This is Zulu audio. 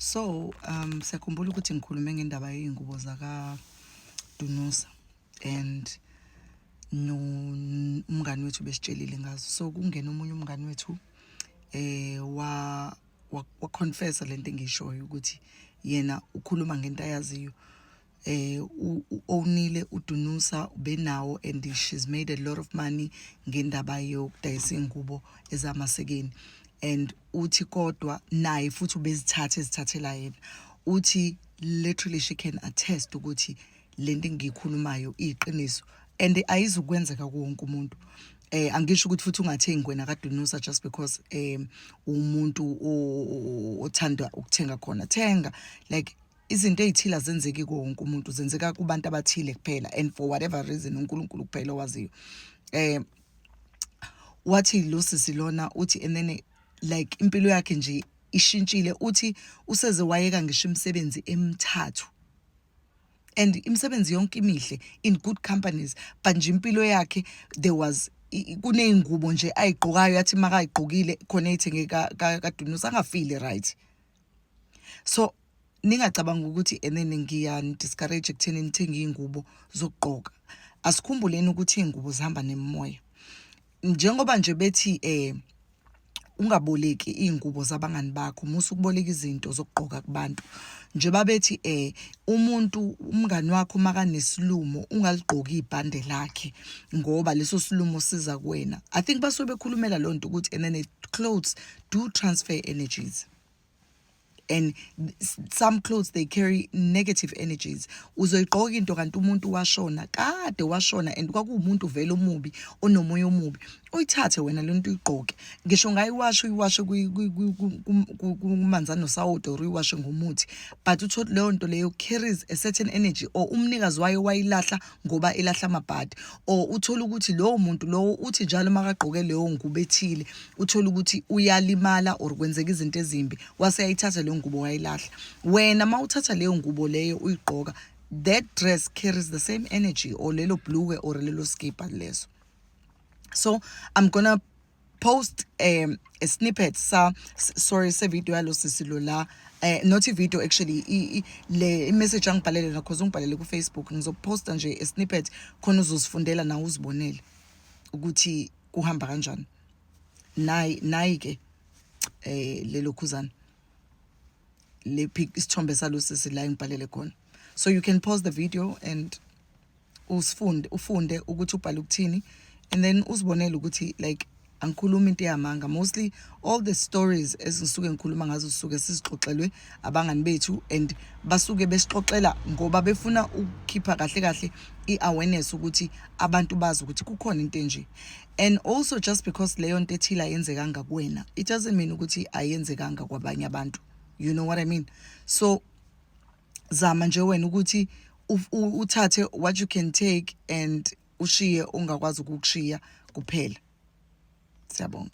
So siyakhumbula ukuthi ngikhulume ngendaba yey'ngubo zakaDunusa and no umngani wethu besitshelile ngazo. So kungena omunye umngani wethu wa confessa lento engiyishoyo ukuthi yena ukhuluma ngento ayaziyo. U-ownile uDunusa, ubenawo, and she's made a lot of money ngendaba yokudayisa iy'ngubo ezamasekeni. And uthi kodwa naye futhi ubezithatha, ezithathela yena. Uthi literally she can attest ukuthi lento engiyikhulumayo iyiqiniso and ayizukwenzeka kuwo wonke umuntu. Angisho ukuthi futhi ungathengi wena kaDunusa just because umuntu othanda ukuthenga khona. Thenga, like, izinto ey'thile azenzeki kuwo wonke umuntu, zenzeka kubantu abathile kuphela, and for whatever reason uNkulunkulu kuphela owaziyo. Wathi lo sisi lona, uthi and then, like, impilo yakhe nje ishintshile. Uthi useze wayeka ngisho imisebenzi emithathu, and imisebenzi yonke imihle, in good companies, but nje impilo yakhe, there was kuney'ngubo nje ayigqokayo, yathi makayigqokile khona eyithenge kaDunusa, angafili right. So ningacabanga ukuthi and then ngiyani-discourage ekutheni nithenge iy'ngubo zokugqoka. Asikhumbuleni ukuthi iy'ngubo zihamba nemimoya, njengoba nje bethi ungaboleki iy'ngubo zabangani bakho, musa ukuboleka izinto zokugqoka kubantu. Njengoba bethi umuntu, umngani wakho makanesilumo, ungaligqoki ibhande lakhe ngoba leso silumo siza kuwena. I think basuke bekhulumela leyo nto ukuthi and then clothes do transfer energies, and some clothes, they carry negative energies. Uzoyigqoka into kanti umuntu washona kade washona, and kwakuwumuntu vele omubi, onomoya omubi. Uyithathe wena le nto, uyigqoke, ngisho ungayiwasha, uyiwashe kumanzi anosawoti or uyiwashe ngomuthi, but uthole leyo nto leyo carries a certain energy, or umnikazi wayo wayilahla ngoba elahla amabhadi, or uthole ukuthi lowo muntu lowo uthi njalo makagqoke leyo ngubo ethile, uthole ukuthi uyalimala or kwenzeka izinto ezimbi, wase yayithatha leyo ngubo wayilahla. Wena ma uthatha leyo ngubo leyo uyigqoka, that dress carries the same energy, or lelo bhulukwe or lelo skipa leso. So I'm gonna post a snippet sa sorry, se-video yalo sisi lo la, not i-video actually, le message angibhalele na, cause ungibhalele ku Facebook. Ngizoposta nje a snippet khona uzozifundela nawe, uzibonele ukuthi kuhamba kanjani. Nayi, nayi ke lelo khuzana le pic, isithombe salo sisi la engibhalele khona. So you can pause the video and usifunde, ufunde ukuthi ubhale ukuthini, and then uzibonele ukuthi, like, angikhulumi into yamanga. Mostly all the stories ezingisuke ngikhuluma ngazo sisuke sizixoxelwe abangani bethu, and basuke besixoxela ngoba befuna ukukhipha kahle kahle i-awareness ukuthi abantu bazi ukuthi kukhona into enje. And also, just because leyo nto ethile ayenzekanga kuwena, it doesn't mean ukuthi ayenzekanga kwabanye abantu, you know what I mean? So zama nje wena ukuthi uthathe what you can take and ushiye ongakwazi ukukushiya kuphela. Siyabonga.